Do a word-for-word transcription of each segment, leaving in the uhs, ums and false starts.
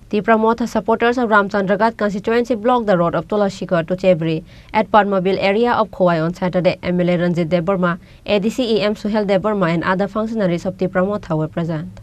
Tipra Motha supporters of Ramchandraghat constituency blocked the road of Tulashikar to Chebri at Padmabil area of Khowai on Saturday. M L A Ranjit Debbarma, A D C E M Suhel Debbarma and other functionaries of Tipra Motha were present.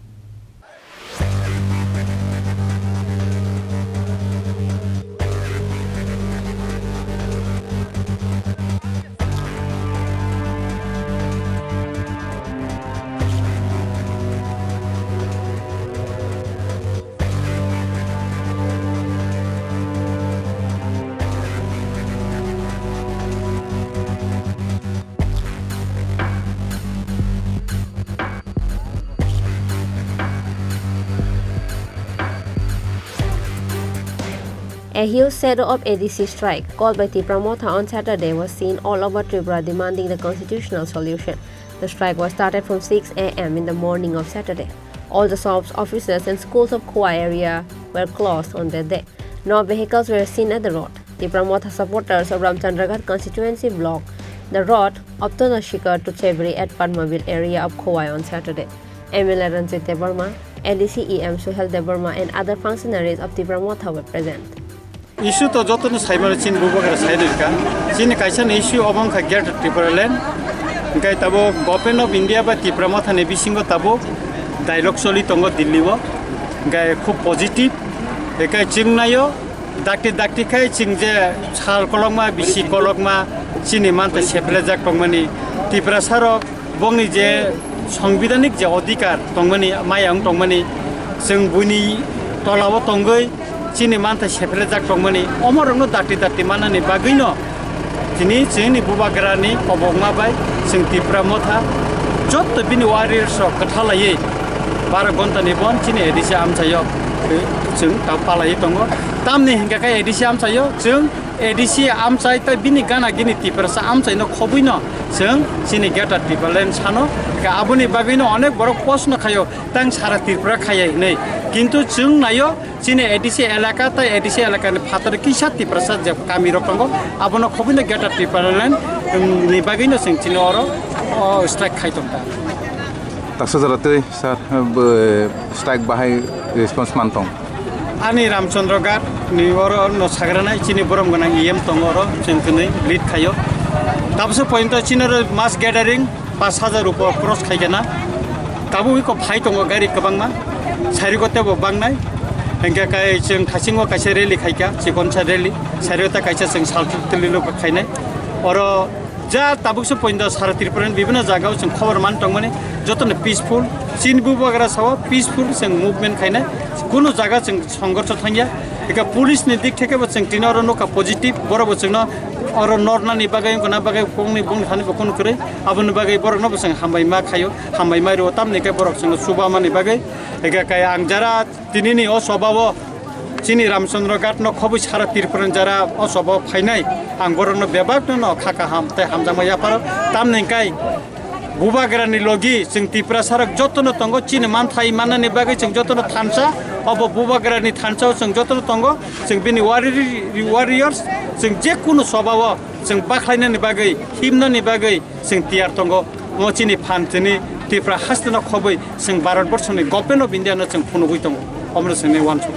A huge shadow of A D C strike called by Tipra Motha on Saturday was seen all over Tripura demanding the constitutional solution. The strike was started from six A M in the morning of Saturday. All the shops, offices and schools of Khowai area were closed on that day. No vehicles were seen at the road. Tipra Motha supporters of Ramchandraghat constituency blocked the road of Tulashikar to Chebri at Padmabil area of Khowai on Saturday. M L A Ranjit Debbarma, A D C E M Suhel Debbarma and other functionaries of Tipra Motha were present. Issue to jotono saimano chini bubagra sairika. Chini kaisa ni issue obo wngkha Greater Tripura Land. Hingke tabuk Government of India bai Tipra Motha ni bisingo tabuk dialogue choli tongo Delhi o. Hingke khub positive. Hingke chwng naio dakti dakti khai chwng je sal kolokma, bisi kolokma chini mantha seplejak tongmani Tiprasa rok bongni je songbidanik je odhikar tongmani, maya wng tongmani, chwng buini tolao tongwi chini mantha seplejak tongmani, omorokno dakti dakti manani bagwino tini chini bubagrani kobokma bai chwng Tipra Motha jotto bini warriors rok kwthalaiwi baro ghonta ni bon chini A D C amchaio chwng ta palaiwi tongo. Tamni hingka khe A D C amchaio chwng A D C amchai tei bini gana gini Tiprasa amchaino khobwino chwng chini Greater Tipraland sano. Hingke aboni bagwino onek borok post no khaio, tang sara Tripura khaiya hinwi. Kintu chwng naio chini A D C elaka tei A D C elakani phataro kisa Tiprasa je kamirok tongo, abono khobwino Greater Tipraland, um, ni bagwino chwng chini oro, o, strike khai tongkha. Taksa jora tei sir, bo, strike bahai response man tong? Ani Ramchandra Ghat ni oro no sagranai chini borom gwnang E M tongo oro chwng kwnwi lead khaio. Tabukso pointo chini oro mass gathering pash hajar upor cross khaikha na. Tabuk iko phai tongo gari kwbangma. Sairiko tebo bangnai. Hingke kai chwng thasingo kaisa rally khaikha, chikonsa rally. Sairiko ta kaisa chwng sal tili lok khainai. Oro Ja tabukso pointo sara Tripura ni bibhinno jagao chwng khobor man tongmani, jotono peaceful. Chini bubagra sao peaceful chwng movement khainai, kunu jaga chwng songgorsho thangya. Eka police ni dik theke bo chwng tini oro nukha positive, borok bo chwngno oro nornani bagwi, wngkha na bagwi, kokni bongni thani bo kunu kwrwi, aboni bagwi borokno bo chwng hambai ma khaio, hambai ma rwo, tamni khe borok chwngno chubamani bagwi. Eka kai ang jara Tinini o sobao chini Ramchandra Ghat no khobwi sara Tripura ni jara o sobao phainai. Ang borokno bebakno no kha kaham tei hamjakma yapharo. Tamni hwnkhe bubagrani logi chwng Tiprasa rok jotono tongo, chini manthai mannani bagwi chwng jotono thansa. Obo bubagrani thansao chwng jotono tongo, chwng bini warri-, warriors, chwng je kunu sobao chwng bakhlainani bagwi, himnani bagwi chwng tiyar tongo. Omo chini phan chini Tripura haste no khobwi chwng Bharat Borsho ni Government of India no chwng phunugwi tongo. Omo chwngni uansuk.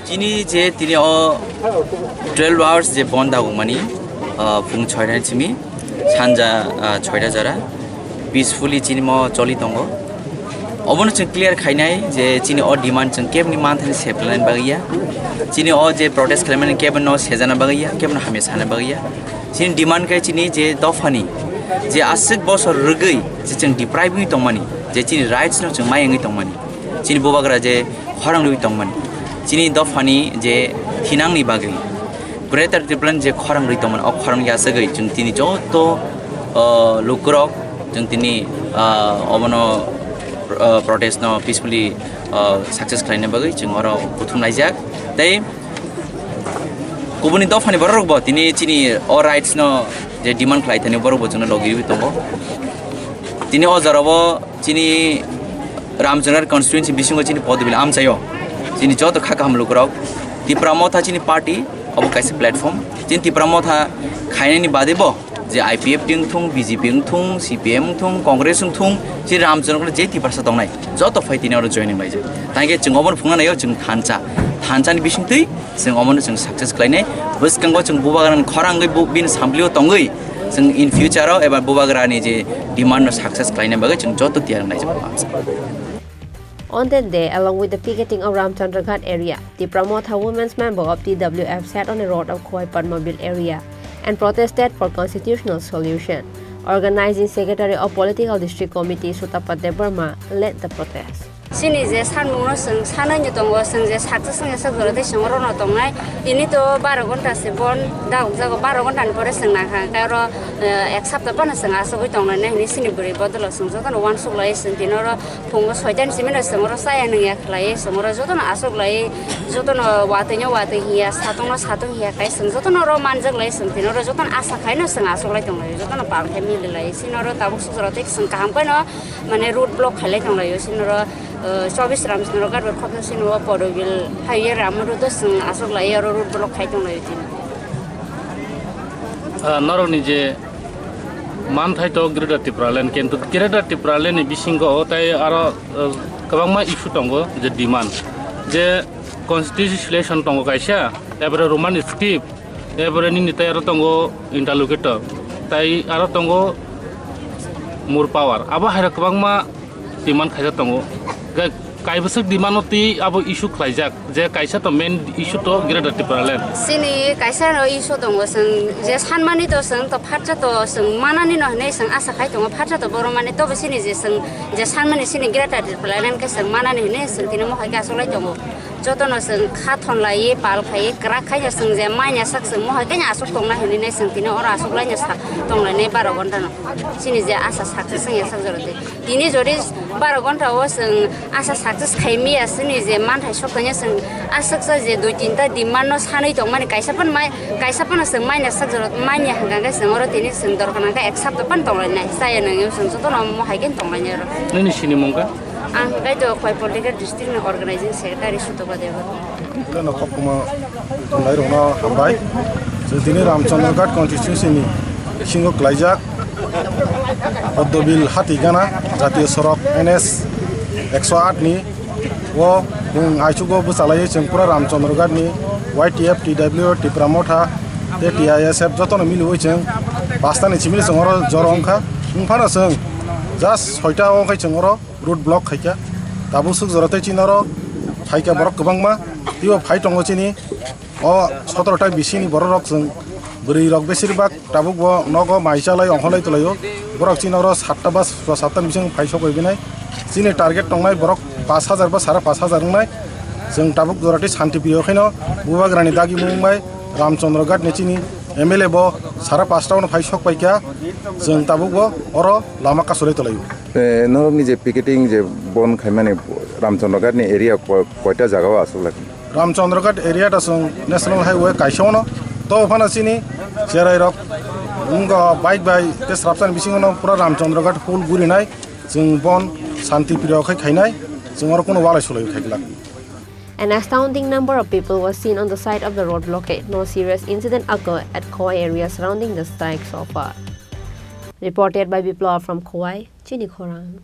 Chini je tini o twelve hours je bon dagokmani, ah, phung chhoita simi sanja, ah, chhoita jora peacefully chini mo choli tongo. Obono chwng clear khainai je chini o demand chwng kebni manthani seplainani bagwi ya. Chini o je protest khlaimani kebno sejana bagwi ya, kebno hamya sana bagwi ya. Chini demand khe chini je dophani je aswk bosor rwgwi je chwng deprive wngwi tongmani, je chini rights no chwng mayangwi tongmani, chini bubagra je khorang rwwi tongmani, chini dophani je thinangni bagwi Greater Tipraland je khorang rwwi tongmani, o khorang yachagwi chwng tini joto, o, lukurok chwng tini, o, obono, o, protest no peacefully, o, success khlaina bagwi chwng oro buthum laijak. Tei kubuni dophani borok bo tini chini o rights no je demand khlai thani borok bo chwngno logi rwi tongo. Tini o jora o chini Ramchandra constituency bisingo chini Podbil amchaio chini joto kha kaham lukurok Tipra Motha chini party obo kaisa platform. Chini Tipra Motha khainani bade bo Je I P F T wngthung, B J P wngthung, C P M wngthung, Congress wngthung, je Ramchandraghat je Tiprasa tongnai, joto phai tini oro joining laijak. Tangke chwng obono phunukna naio chwng thansa. Thansani bisingtwi chwng omono chwng success khlainai. Bwskango chwng Bubagrani khorangwi bu-, bini samplio tongwi chwng in future-o eba Bubagrani je demand-no success khlaina bagwi chwng joto tiyar wngnai chwng. On that day, along with the picketing of Ramchandraghat area, Tipra Motha women's member of T W F sat on the road of Khowai Padmabil area and protested for constitutional solution. Organizing Secretary of Political District Committee Sutapa Debbarma led the protest. Chini je sanmungno chwng sanai ni tongo, chwng je success wngya sak jora tei chwng oro no tongnai. Tini to baro ghonta se bon dagok jago, baro ghonta ni pore chwng nangkha, hwnkhe oro, eh, ek sapta phano chwng achugwi tongnai hinwi chini bwrwi bodolo chwng jotono uansuk lai chwng tini oro. Phungo soita ni simi no chwng oro chaya nungya khlai, chwng oro jotono achuk lai, jotono watwi no watwi hiya, satung no satung hiya khai chwng jotono oro manjak lai, chwng tini oro jotono asa khai no chwng achuk lai tong lai, jotono pal khai mili lai. Chini oro tabuk suk jora tei chwng kaham khai no mane road block khai lai tong lai, chini oro, uh, chobis gram chini oro garbek khoksa chini o Porobil highway ram road o chwng achuk lai, oro road block khai tong lai tini. Ah, norok ni je manthai to Greater Tipraland, kintu Greater Tipraland ni bisingo tai aro, eh, kwbangma issue tongo, je demand, je constitution tongo kaisa, ebore Roman script, ebore nini tai aro tongo interlocutor, tai aro tongo more power. Abo hai rok kwbangma demand khaijak tongo. Ga-, kaibwswk demand-o twi abo issue khlaijak, je kaisa to main issue to Greater Tipraland. Chini kaisa no issue tongo, chwng je sanmani to chwng to phatsa to chwng manani no hinwi chwng asa khai tongo, phatsa to borok mani, tobo chini je chwng je sanmani chini Greater Tipraland khe chwng manani hinwi chwng tini mohai khe achuk lai tongo. Jotono chwng kha thon laiwi pal khaiwi kwrak khai no chwng je manya sak chwng mohai khe asuk tongna hinwi nai chwng tini oro asuk lai no sak tong lai nai baro ghonta no. Chini je asa success wngya sak jora tei. Tini jodi baro ghonta o chwng asa success khai miya, chini je manthai sok tanya chwng aswksa je dui tinta demand no sanwi tongmani kaisa phano mai, kaisa phano chwng manya sak jora manya hwnkha khe chwng oro tini chwng dorkar nangkha ek sapta phano tong lai nai. Chaya nangya chwng jotono mohai khe tong lai nai oro. Nini sini mungkha? Ang hwnkhe to Khowai Political District ni Organizing Secretary Sutapa Debbarma. Keno koktwma tongnai rokno hambai. Chwng tini Ramchandraghat constituency ni bisingo klaijak Poddobil Hatigana jatiyo sorok N S ekso aat ni o bwng aichugo bwchalaiwi chwng pura Ramchandraghat ni Y T F, T W, Tipra Motha tei T I S F jotono miliwi chwng pasta ni chimili chwng oro joro wngkha. Wngphano chwng just soita o wngkhe chwng oro road block khaikha. Tabuk swk jora tei chini oro phaikha borok kwbangma. Teibo phai tongo chini o sotoro ta bisini borok rok chwng bwrwi rok besir bak tabuk bo nogo mai chalai ongkholai twlaio. Borok chini oro satta ba satta ni bising phai sok bai binai. Chini target tongnai borok pash hajar ba sara pash hajar wngnai. Chwng tabuk jora tei shanti priyo khaino Bubagrani dagi mung bai Ramchandra Ghat ni chini M L A bo sara pasta o phai sok paikha. Chwng tabuk bo oro lama kasolai twlaio. Eh, norokni je picketing je bon khaimani Ramchandra Ghat ni area ko-, koita jaga o aswk lai? Ramchandra Ghat area ta chwng National Highway kaisa ono. To phano chini cherai rok wngkha bike bai tei srapsani bisingo no pura Ramchandra Ghat full gurinai. Chwng bon shanti priyo khai khainai. Chwng oro kuno walai sulai khai glak. An astounding number of people was seen on the site of the road blockade. No serious incident occurred at Khowai area surrounding the strike so far. Reported by Biplab from Khowai, Chini Khorang.